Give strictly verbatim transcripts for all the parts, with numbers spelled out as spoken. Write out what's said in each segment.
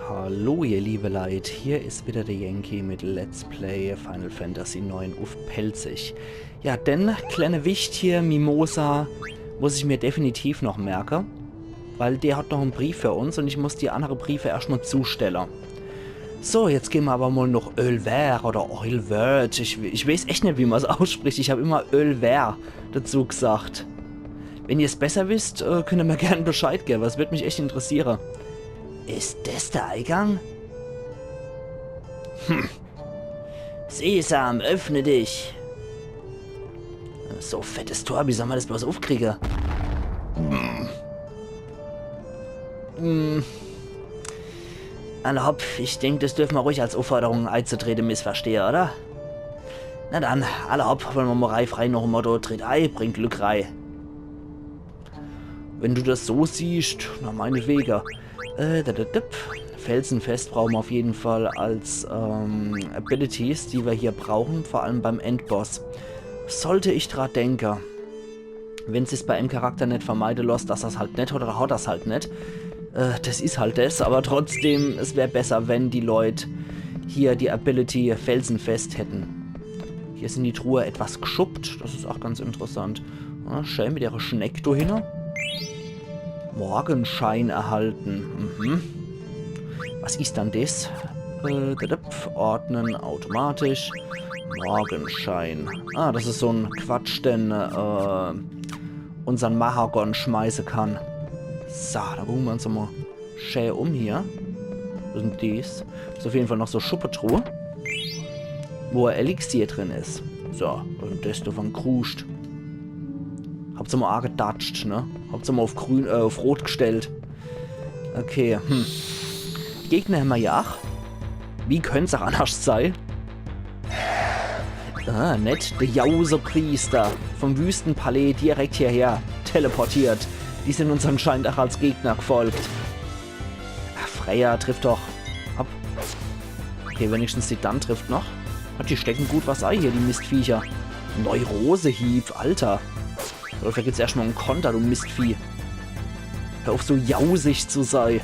Hallo ihr liebe Leit, hier is wieder der Yankee mit Let's Play Final Fantasy neun uff Pälzisch. Ja, den kleine Wicht hier, Mimosa, muss ich mir definitiv noch merke, weil der hat noch en Brief für uns und ich muss die andere Briefe erscht mal zustelle. So, jetzt gehn mer aber mal noch Ölver oder Ölvert. Ich, ich weeß echt net, wie mer's ausspricht. Ich hab immer Ölver dazu gesagt. Wenn ihr's besser wisst, äh, könnt ihr mir gern Bescheid geben. Das würd mich echt interessiere. Is das der Eigang? Hm. Sesam, öffne dich. So fettes Tor, wie soll mer das bloß uffkriege? Hm. Hm. Alla hopp, ich denk, das dürfen mer ruhig als Uffforderung eizutrete missverstehe, oder? Na dann, alla hopp, wollen mer mal rei frei noch em Motto, tritt ei, bringt Glück rei. Wenn du das so siehst, na meinetwege. Äh, da, da, da. Felsenfest brauchen wir auf jeden Fall als ähm, Abilities, die wir hier brauchen, vor allem beim Endboss. Sollte ich dra denke. Wenn sich's bei em Charakter net vermeide lässt, dass er's halt net hat, oder hat er's halt net. Äh, das is halt das, aber trotzdem, es wär besser, wenn die Leut hier die Ability Felsenfest hätten. Hier sin die Truhe etwas gschuppt, das is auch ganz interessant. Ja, schön mit ihrer Schneck do hinne. Morgenschein erhalten. Mhm. Was is dann das? Äh, da, da, ordnen automatisch. Morgenschein. Ah, das is so en Quatsch, den äh, unsern Mahagon schmeiße kann. So, dann gucken mer uns mal schä um hier. Was is denn das? Is auf jeden Fall noch so Schuppetruhe, wo e Elixier drin is. So, was is denn das do für en Kruscht? Habt's mal agedatscht, ne? Habt's mal auf grün, äh, auf rot gestellt. Okay, hm. Gegner hämmer ja ach. Wie könnt's auch anders sei? Ah, net. Der Jausepriester vom Wüstenpalais direkt hierher teleportiert. Die sin uns anscheinend auch als Gegner gefolgt. Ah, Freya trifft doch. Hopp. Okay, wenigstens die Zidane trifft noch. Hat die stecken gut was ei hier, die Mistviecher. Neurosehieb, Alter. Dafür gibt's erscht mal en Konter, du Mistvieh. Hör auf, so jausig zu sei.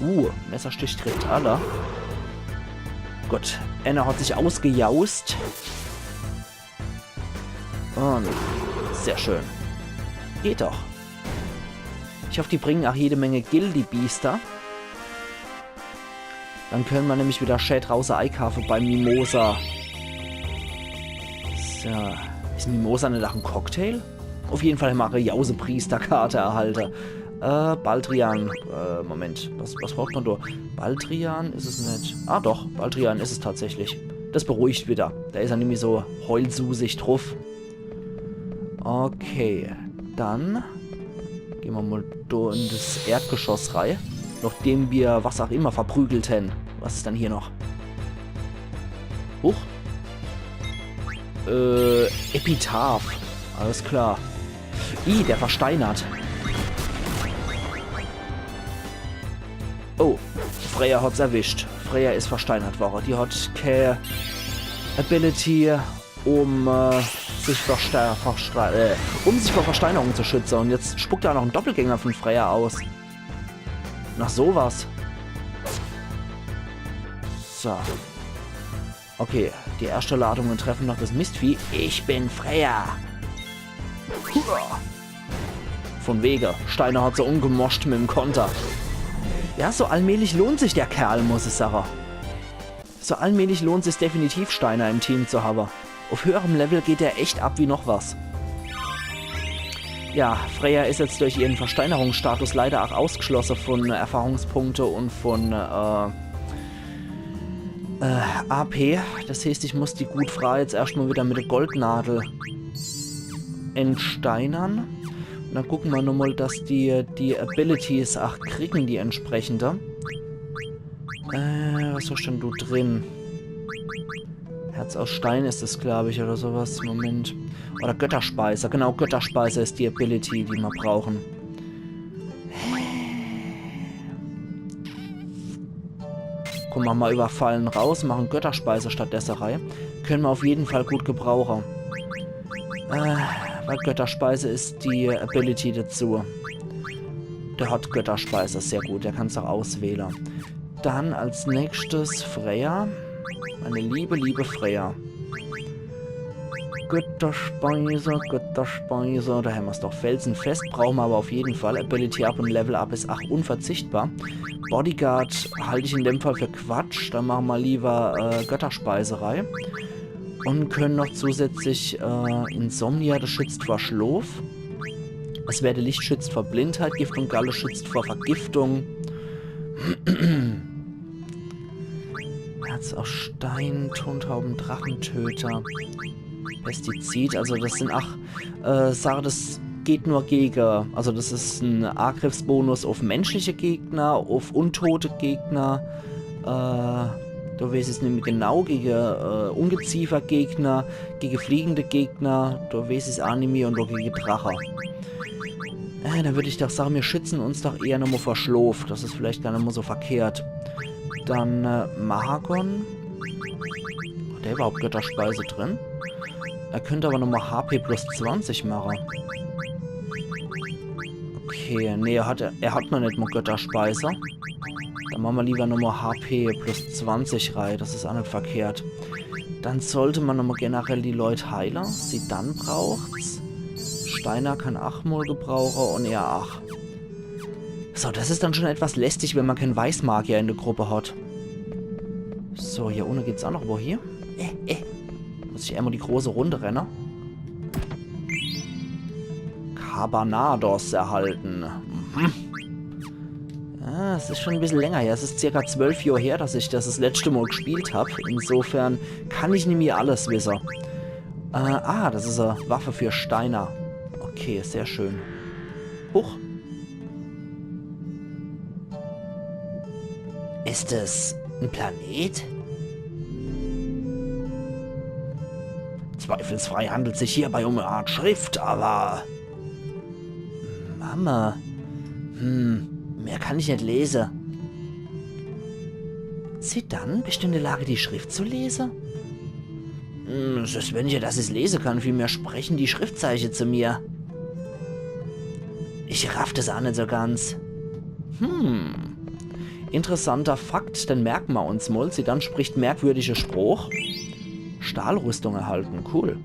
Uh, Messerstich trifft alle. Gut, einer hat sich ausgejaust. Und sehr schön. Geht doch. Ich hoff, die bringen auch jede Menge Gil, die Biester. Dann könne mer nämlich wieder schä drauße eikaafe bei Mimosa. So. Is Mimosa net auch en Cocktail? Auf jeden Fall hämmer e Jausepriesterkarte erhalte. Äh, Baldrian. Äh, Moment. Was, was braucht mer do? Baldrian is es net. Ah doch, Baldrian is es tatsächlich. Das beruhigt wieder. Do is er nämlich so heulsusig druff. Okay, dann gehn mer mal do in das Erdgeschoss rei. Nachdem mer was auch immer verprügelt hän. Was is dann hier noch? Huch. Äh, Epitaph. Alles klar. Ih, der versteinert. Oh, Freya hat's erwischt. Freya is versteinert worre. Die hat kä Ability, um äh, sich vor, Ste- vor, Ste- äh, um sich vor Versteinerung zu schütze. Und jetzt spuckt er noch en Doppelgänger von Freya aus. Nach sowas. So. Okay, die erschte Ladunge treffe noch das Mistvieh. Ich bin Freya. Hurra. Von wege. Steiner hat se umgemoscht mit em Konter. Ja, so allmählich lohnt sich der Kerl, muss ich sage. So allmählich lohnt sich's definitiv, Steiner im Team zu habe. Auf höherem Level geht er echt ab wie noch was. Ja, Freya is jetzt durch ihren Versteinerungsstatus leider auch ausgeschlosse von Erfahrungspunkte und von äh, äh, A P. Das heißt, ich muss die gut Fraa jetzt erscht mal wieder mit der Goldnadel entsteinern. Und dann gucken mer nochmal, dass die die Abilities auch kriegen, die entsprechende. Äh, was hast denn du drin? Herz aus Stein is es, glaub ich, oder sowas. Moment. Oder Götterspeise. Genau, Götterspeise is die Ability, die mer brauchen. Komm, mer mal über Fallen raus, machen Götterspeise stattdesse rei. Können mer auf jeden Fall gut gebrauche. Äh, weil Götterspeise is die Ability dazu. Der hat Götterspeise, sehr gut, der kann's auch auswähle. Dann als nächstes Freya. Meine liebe, liebe Freya. Götterspeise, Götterspeise. Do hämmer's doch. Felsenfest brauche mer awwer uff jeden Fall. Ability Up un Level Up is ach unverzichtbar. Bodyguard halt ich in dem Fall für Quatsch. Dann mache mer liewer, äh, Götterspeiserei. Un könne noch zusätzlich, äh, Insomnia, des schützt vor Schlof. Es werde Licht schützt vor Blindheit, Gift un Galle schützt vor Vergiftung. Herz aus Stein, Tontauben, Drachentöter, Pestizid, also des sin ach, äh, Sache, des geht nur gege, also des is en Angriffsbonus uff menschliche Gegner, uff untote Gegner, äh, do weeß ich's nimmi genau, gege, äh, Ungeziefergegner, gege fliegende Gegner, do weeß ich's ach nimmi un do gege Drache. Äh, dann würd ich doch sage, mir schütze uns doch eher nochmol vor Schlof. Des is vielleicht gar net mol so verkehrt. Dann, äh, Mahagon. Hat der überhaupt Götterspeise drin? Er könnt awwer nochmol H P plus zwanzig mache. Okay, nee, er hat, er hat noch net mol Götterspeise. Dann mache mer liewer nochmol H P plus zwanzig rei. Des is ach net verkehrt. Dann sollt mer nochmol generell die Leut heile, die dann braucht's. Steiner kann ach mol gebrauche un er ach. So, des is dann schun etwas lästig, wenn mer kän Weißmagier in de Grupp hat. So, hier unne geht's ach noch wohin. Äh, äh. Muss ich emol die große Runde renne. Carbonados erhalten. Mhm. Ja, es is schun e bissel länger her. Es is circa zwölf Johr her, dass ich des des letschte Mol gespielt hab. Insofern kann ich nimmi alles wisse. Äh, ah, des is e Waffe für Steiner. Okay, sehr schön. Huch. Is es en Planet? Zweifelsfrei handelt sich hierbei um e Art Schrift, awwer Mama. Hm, mehr kann ich net lese. Zidane, bist du in der Lage, die Schrift zu lesen? Hm, es is weniger, dass ich's lese kann, vielmehr sprechen die Schriftzeichen zu mir. Ich raff des ach net so ganz. Hm. Interessanter Fakt, den merke mer uns mol. Zidane spricht merkwürdige Sproch. Stahlrüstung erhalten, cool.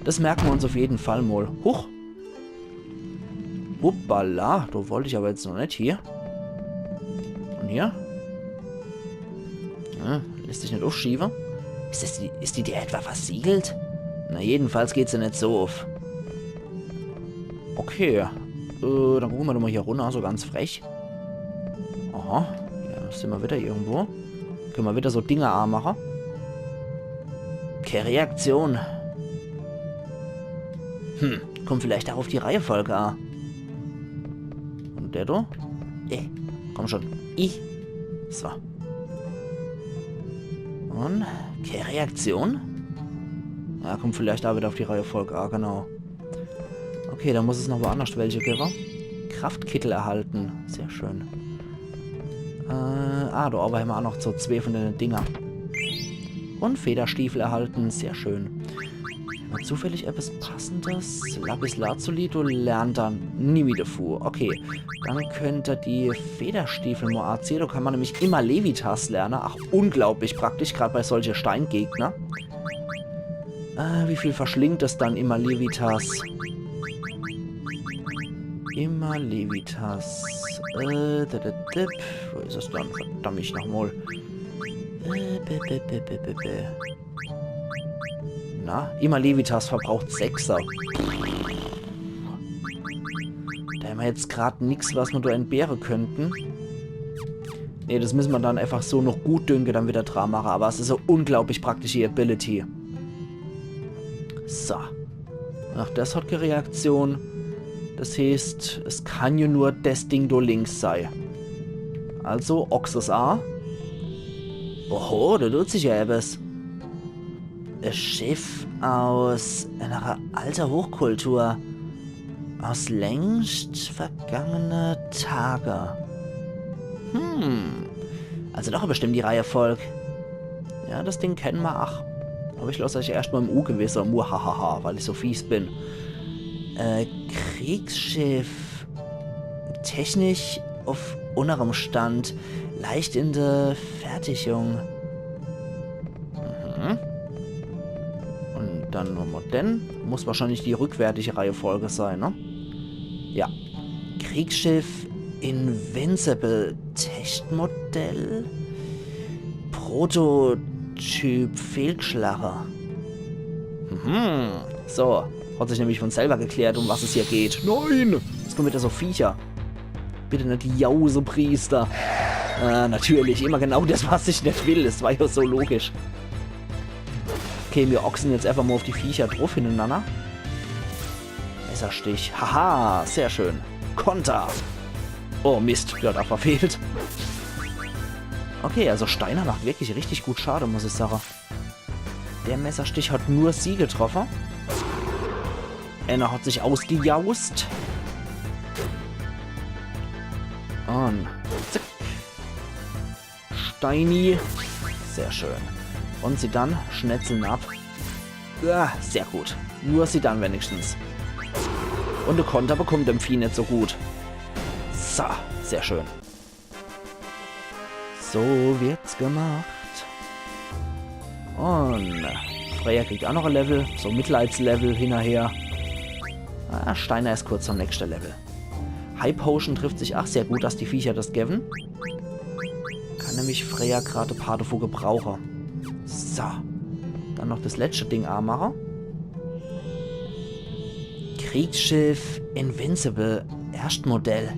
Des merke mer uns uff jeden Fall mol. Huch. Uppala, do wollt ich awwer jetzt noch net hie. Un hier? Ja, lässt sich net uffschiewe. Is des die, is die Deer etwa versiegelt? Na, jedenfalls geht se net so uff. Okay, äh, dann gucke mer doch mol hier runner, so ganz frech. Aha, ja, sin mer widder irgendwo. Kenne mer widder so Dinger aa mache. Kee Reaktion. Hm, kummt vielleicht aa uff die Reihefolg aa. Un der do? Äh, kumm schun. Ich. So. Un kee Reaktion? Ja, kummt vielleicht aa widder uff die Reihefolg aa, genau. Okay, do muss es noch woannerscht welche gewwe. Kraftkittel erhalten. Sehr schön. Äh, ah, do owwe hämmer aa noch so zwee vun dene Dinger. Un Federstiefel erhalten. Sehr schön. Hämmer zufällig etwas Passendes? Lapis Lazuli, do lernt dann nimmi devu. Okay, dann könnt er die Federstiefel mol aaziehe. Do kann mer nämlich Imma Levitas lerne. Ach, unglaublich praktisch, grad bei solche Steingegner. Äh, wie viel verschlingt es dann Imma Levitas? Imma Levitas. Äh, da, da, da. Wo is es dann? Verdammt nochmol. Äh, be, be, be. Na, Imma Levitas verbraucht Sechser. Do hämmer jetzt grad nix, was mer do entbehre könnten. Nee, des misse mer dann einfach so noch Gutdünke dann widder dra mache, awwer es is so unglaublich praktische Ability. So. Ach, des hat kee Reaktion. Des heeßt, es kann jo nur des Ding do links sei. Also, Ochs is aa. Oho, do dut sich jo etwas. E Schiff aus enner alter Hochkultur. Aus längscht vergangene Tage. Hm. Also doch bestimmt die Reihefolg. Ja, des Ding kenne mer ach. Awwer ich loss eich erscht mol im Ungewisse, muhahaha, weil ich so fies bin. Äh, Kriegsschiff. Technisch uff unnerem Stand. Leicht in der Fertigung. Mhm. Und dann nochmal den. Muss wahrscheinlich die rückwärtige Reihenfolge sein, ne? Ja. Kriegsschiff Invincible. Testmodell. Prototyp fehlgeschlagen. Mhm. So. Hat sich nämlich von selber geklärt, um was es hier geht. Nein! Es kommen wieder so Viecher. Bitte net die Jausepriester. Äh, natürlich. Immer genau das, was ich net will. Es war ja so logisch. Okay, mir ochsen jetzt einfach mal auf die Viecher drauf hintereinander. Messerstich. Haha, sehr schön. Konter. Oh Mist, ja, da verfehlt. Okay, also Steiner macht wirklich richtig gut Schade, muss ich sagen. Der Messerstich hat nur sie getroffen. Einer hat sich ausgejaust. Und zack. Steini. Sehr schön. Und Zidane schnetzeln ab. Ja, sehr gut. Nur Zidane wenigstens. Und de Konter bekommt dem Vieh net so gut. So, sehr schön. So wird's gemacht. Und Freya kriegt auch noch ein Level. So Mitleidslevel hinterher. Ah, Steiner ist kurz vorm nächsten Level. High Potion trifft sich auch sehr gut, dass die Viecher das geben. Kann nämlich Freya gerade paar davon gebrauchen. So. Dann noch das letzte Ding anmachen. Kriegsschiff Invincible, Erstmodell.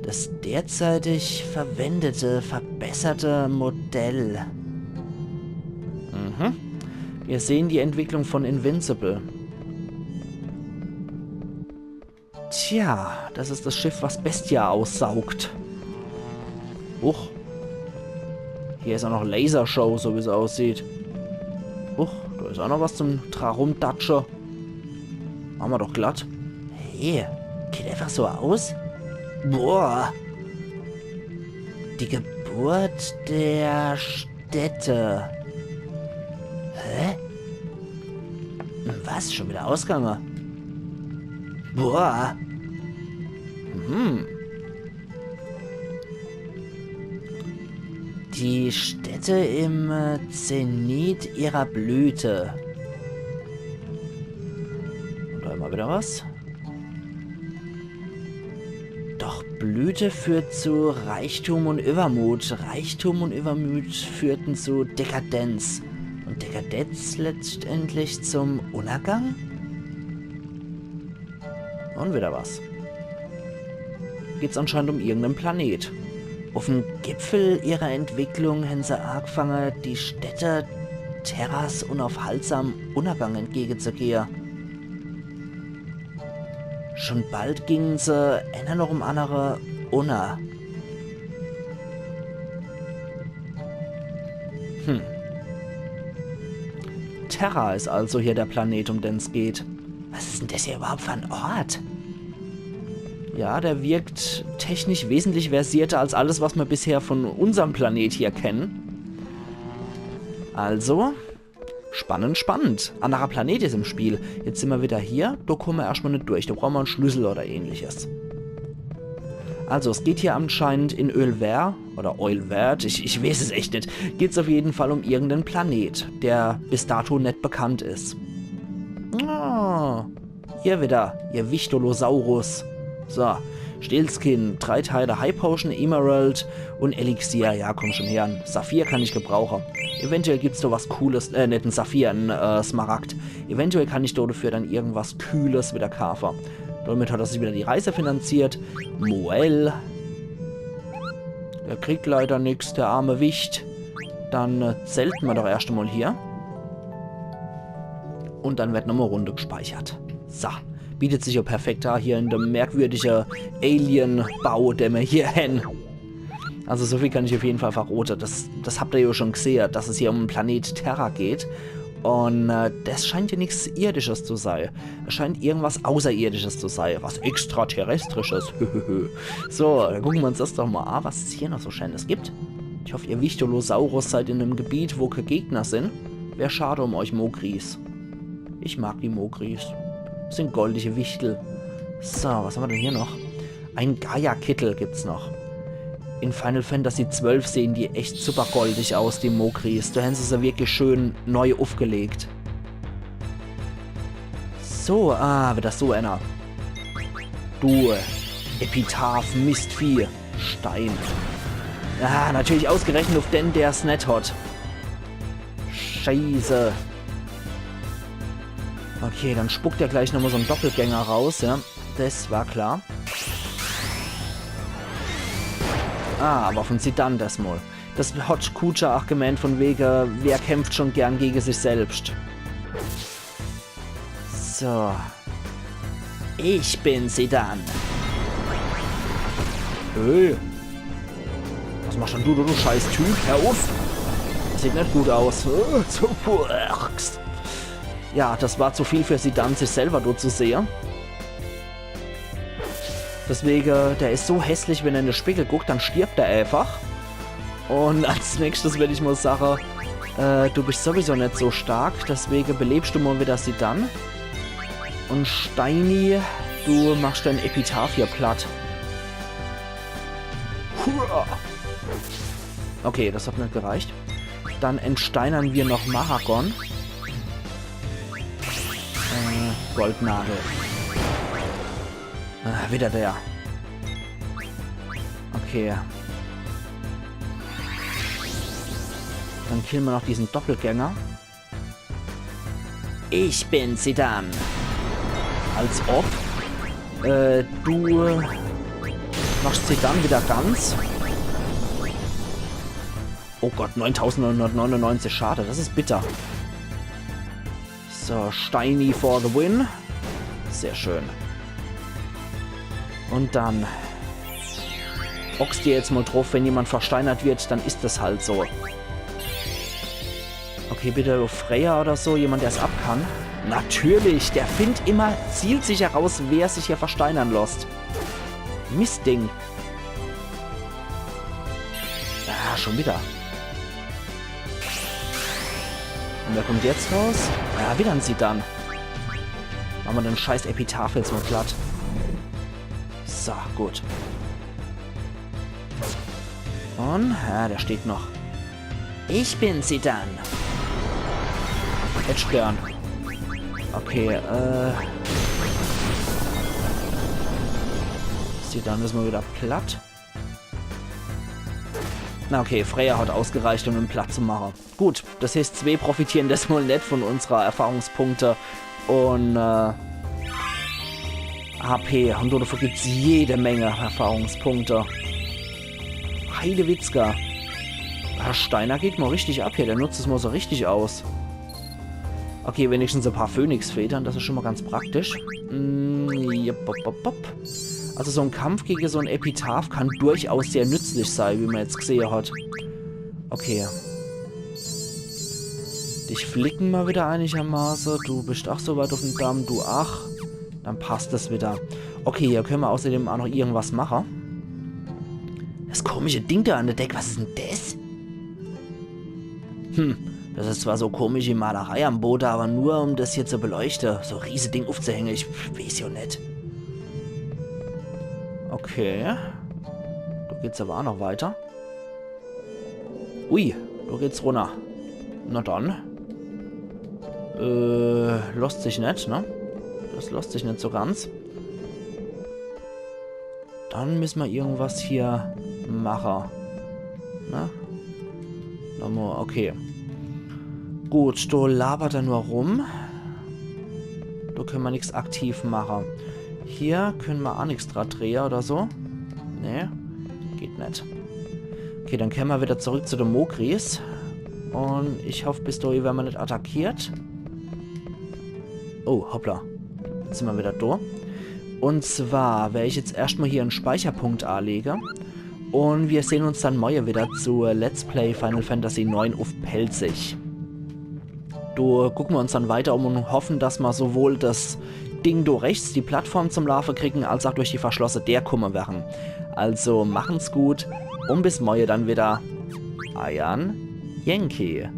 Das derzeitig verwendete, verbesserte Modell. Mhm. Wir sehen die Entwicklung von Invincible. Tja, das ist das Schiff, was Bestia aussaugt. Huch. Hier ist auch noch Lasershow, so wie es aussieht. Huch, da ist auch noch was zum Drarumdatsche. Haben wir doch glatt. Hey, geht einfach so aus? Boah. Die Geburt der Städte. Hä? Was? Schon wieder ausgange? Boah. Hm. Die Städte im äh, Zenit ihrer Blüte. Und da immer wieder was. Doch Blüte führt zu Reichtum und Übermut. Reichtum und Übermut führten zu Dekadenz. Und Dekadenz letztendlich zum Untergang? Und wieder was. Geht's anscheinend um irgendeinen Planet. Auf'm Gipfel ihrer Entwicklung hän se agefange, die Städte Terras unaufhaltsam Untergang entgegenzugehe. Schon bald gingen se, einer noch em andere, unner. Hm. Terra ist also hier der Planet, um den es geht. Was ist denn das hier überhaupt für ein Ort? Ja, der wirkt technisch wesentlich versierter als alles, was wir bisher von unserem Planet hier kennen. Also, spannend, spannend. Anderer Planet ist im Spiel. Jetzt sind wir wieder hier. Da kommen wir erstmal nicht durch. Da brauchen wir einen Schlüssel oder ähnliches. Also, es geht hier anscheinend in Ölver oder Eulvert, ich, ich weiß es echt nicht, geht's auf jeden Fall um irgendeinen Planet, der bis dato nicht bekannt ist. Ah, ihr wieder, ihr Wichtolosaurus. So, Steelskin, drei Teile High Potion, Emerald und Elixier. Ja, komm schon her, ein Saphir kann ich gebrauchen. Eventuell gibt's da was Cooles, äh, nicht ein Saphir, ein äh, Smaragd. Eventuell kann ich da dafür dann irgendwas Kühles wieder kaufen. Damit hat er sich wieder die Reise finanziert. Moel. Der kriegt leider nix, der arme Wicht. Dann äh, zelten wir doch erst einmal hier. Und dann wird nochmal Runde gespeichert. So, bietet sich ja perfekt da hier in dem merkwürdigen Alien-Bau, den wir hier haben. Also so viel kann ich auf jeden Fall verrote. Das, das habt ihr ja schon gesehen, dass es hier um den Planet Terra geht. Und äh, das scheint ja nichts Irdisches zu sein. Es scheint irgendwas Außerirdisches zu sein. Was Extraterrestrisches. So, dann gucken wir uns das doch mal an, was es hier noch so Schönes gibt. Ich hoffe, ihr Wichtolosaurus seid in einem Gebiet, wo keine Gegner sind. Wär schade um euch Mogrys. Ich mag die Mogrys. Das sind goldige Wichtel. So, was haben wir denn hier noch? Ein Gaia-Kittel gibt's noch. In Final Fantasy zwölf sehen die echt super goldig aus, die Mogrys. Do hän se se wirklich schön neu uffgelegt. So, ah, wieder so einer. Du Epitaph, Mistvieh. Stein. Ah, natürlich ausgerechnet uff den, der's net hot. Scheiße. Okay, dann spuckt er gleich nochmal so en Doppelgänger raus, ja. Das war klar. Ah, aber von Zidane das Mal. Das hot Kuja auch gemeint, von wege, wer kämpft schon gern gege sich selbst. So. Ich bin Zidane. Hey. Was machst denn du, du, du scheiß Typ? Hör uff. Das sieht net gut aus. Äh, zu Furcht. Ja, das war zu viel für Zidane, sich selber dort zu sehen. Deswege, der is so hässlich, wenn er in de Spiegel guckt, dann stirbt er einfach. Und als nächstes will ich mal sagen, äh, du bist sowieso net so stark, deswege belebst du mal wieder Zidane. Und Steini, du machst dein Epitaph hier platt. Hurra! Okay, das hat net gereicht. Dann entsteinern wir noch Mahagon. Äh, Goldnagel. Ah, wieder der. Okay. Dann killen wir noch diesen Doppelgänger. Ich bin Zidane. Als ob. Äh, du machst Zidane wieder ganz. Oh Gott, neuntausendneunhundertneunundneunzig Schade, das is bitter. So, Steini for the win. Sehr schön. Und dann box dir jetzt mal drauf, wenn jemand versteinert wird, dann is das halt so. Okay, bitte Freya oder so, jemand, der's ab kann. Natürlich, der findet immer zielsicher raus, wer sich hier versteinern lässt. Mistding. Ah, schon wieder. Und wer kommt jetzt raus? Ja, wieder en Zidane. Machen wir den scheiß Epitaph jetzt mal platt. So, gut. Und, ja, der steht noch. Ich bin Zidane. Hätt ich gern. Okay, äh. Zidane is mal wieder platt. Na okay, Freya hat ausgereicht, um ihn platt zu machen. Gut, das heißt, zwei profitieren desmal net von unserer Erfahrungspunkte und äh, H P. Und dafür gibt's jede Menge Erfahrungspunkte. Heidewitzka. Der Steiner geht mal richtig ab hier, der nutzt es mal so richtig aus. Okay, wenigstens ein paar Phönixfedern, das ist schon mal ganz praktisch. Mm, jupp, bop, bop, bop. Also so ein Kampf gegen so ein Epitaph kann durchaus sehr nützlich sein, wie man jetzt gesehen hat. Okay. Dich flicken wir wieder einigermaßen. Du bist auch so weit auf dem Damm, du auch. Dann passt es wieder. Okay, hier können wir außerdem auch noch irgendwas machen. Das komische Ding da an der Decke, was ist denn das? Hm, das ist zwar so komische Malerei am Boden, aber nur um das hier zu beleuchten. So ein riese Ding aufzuhängen, ich weiß ja nicht. Okay. Da geht's aber auch noch weiter. Ui, da geht's runter. Na dann. Äh, lässt sich nicht, ne? Das lässt sich nicht so ganz. Dann müssen wir irgendwas hier machen. Ne? Nochmal, okay. Gut, da labert er nur rum. Da können wir nichts aktiv machen. Hier können wir auch nichts dran drehen oder so. Nee, geht nicht. Okay, dann können wir wieder zurück zu den Mogrys. Und ich hoffe, bis dahin werden wir nicht attackiert. Oh, hoppla. Jetzt sind wir wieder da. Und zwar werde ich jetzt erstmal hier einen Speicherpunkt anlegen. Und wir sehen uns dann morgen wieder zu Let's Play Final Fantasy neun auf Pälzisch. Da gucken wir uns dann weiter um und hoffen, dass wir sowohl das Ding da rechts, die Plattform zum Laufen kriegen, als auch durch die verschlossene Tür kommen werden. Also machen's gut und bis morgen dann wieder. Eiern Yankee.